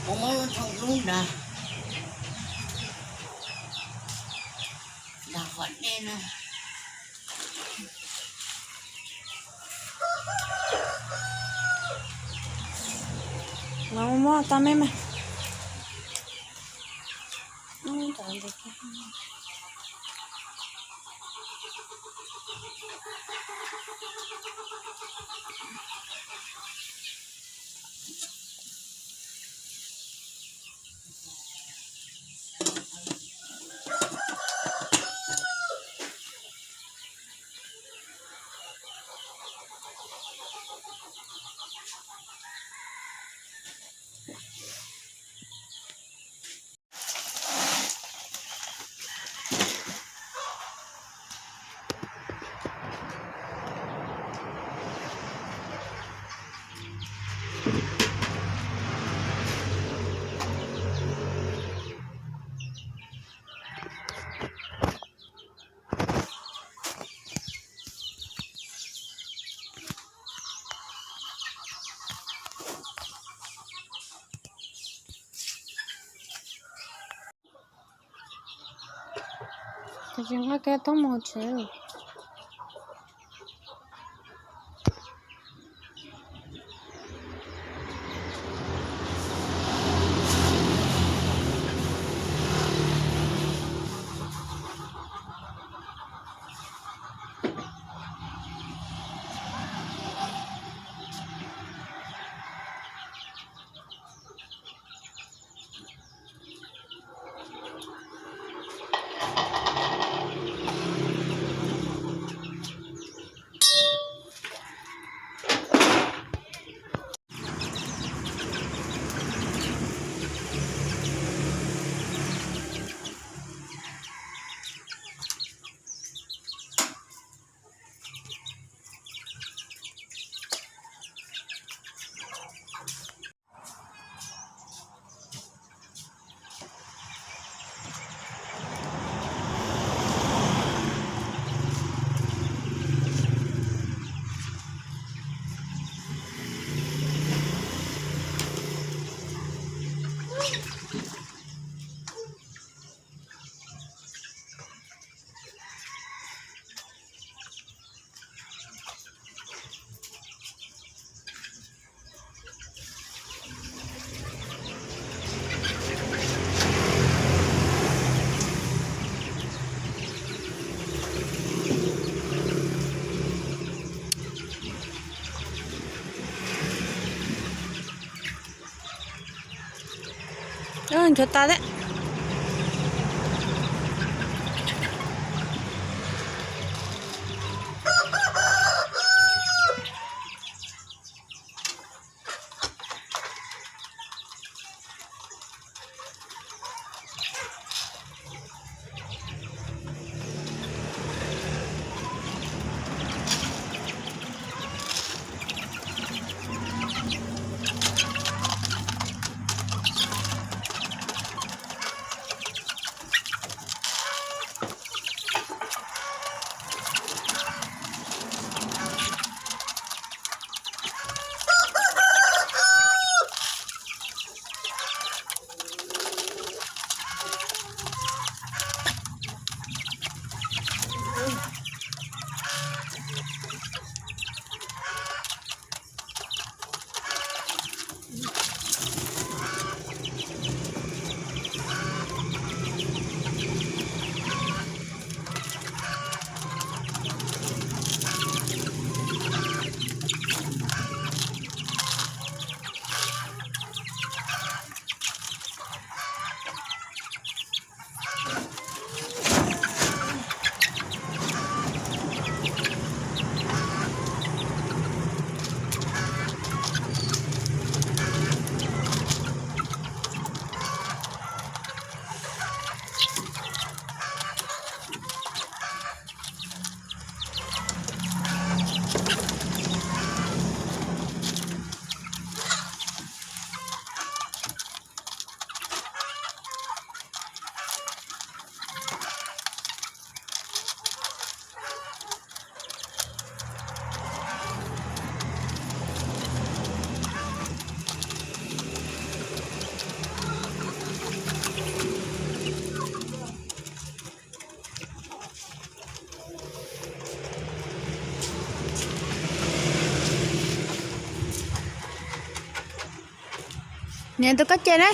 Kuv muab lub thooj dub nrag, nrag qhov dej na. Muab tau me mas. Ces nqa kiag toob mus tsev. Nchuav tas thiab. Niam tus koj ce na.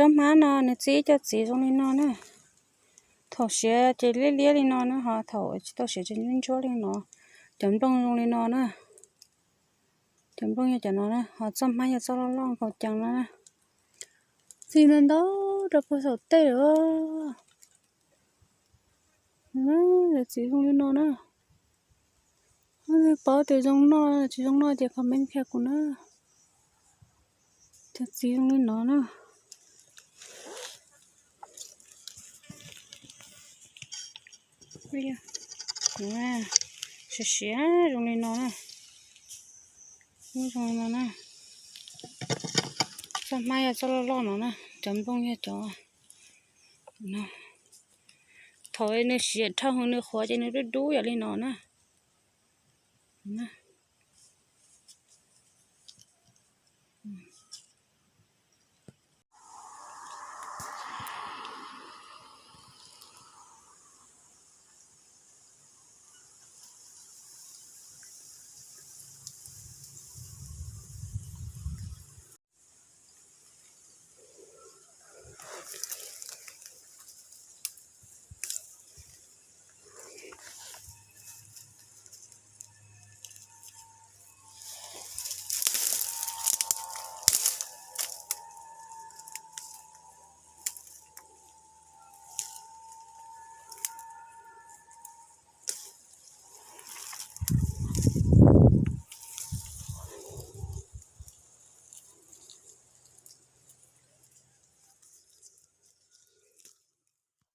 Tsob hmab no nws txib cov txiv zoo li no na. Thaum siav ces liab liab li no na, ho thaum tsis tau siav ces ntsuab ntsuab li no. Cov nplooj zoo li no na. Cov nplooj yog cov no na, ho txoj hmab yog txoj loj loj nkaus ceev no na. Txi ntau ntau rau puag saum tej lawm. Cov txiv zoo li no na. Paub tias zoo noj tsis zoo noj ces comment qhia kuv na. Cov txiv zoo li no na. Siav siav zoo li no na. Zoo li no na. Txoj hmab yog txoj loj loj no na, cov nplooj yog cov no. Thaum nws siav dhau heev nws qhuav ces nws dub dub yam li no na.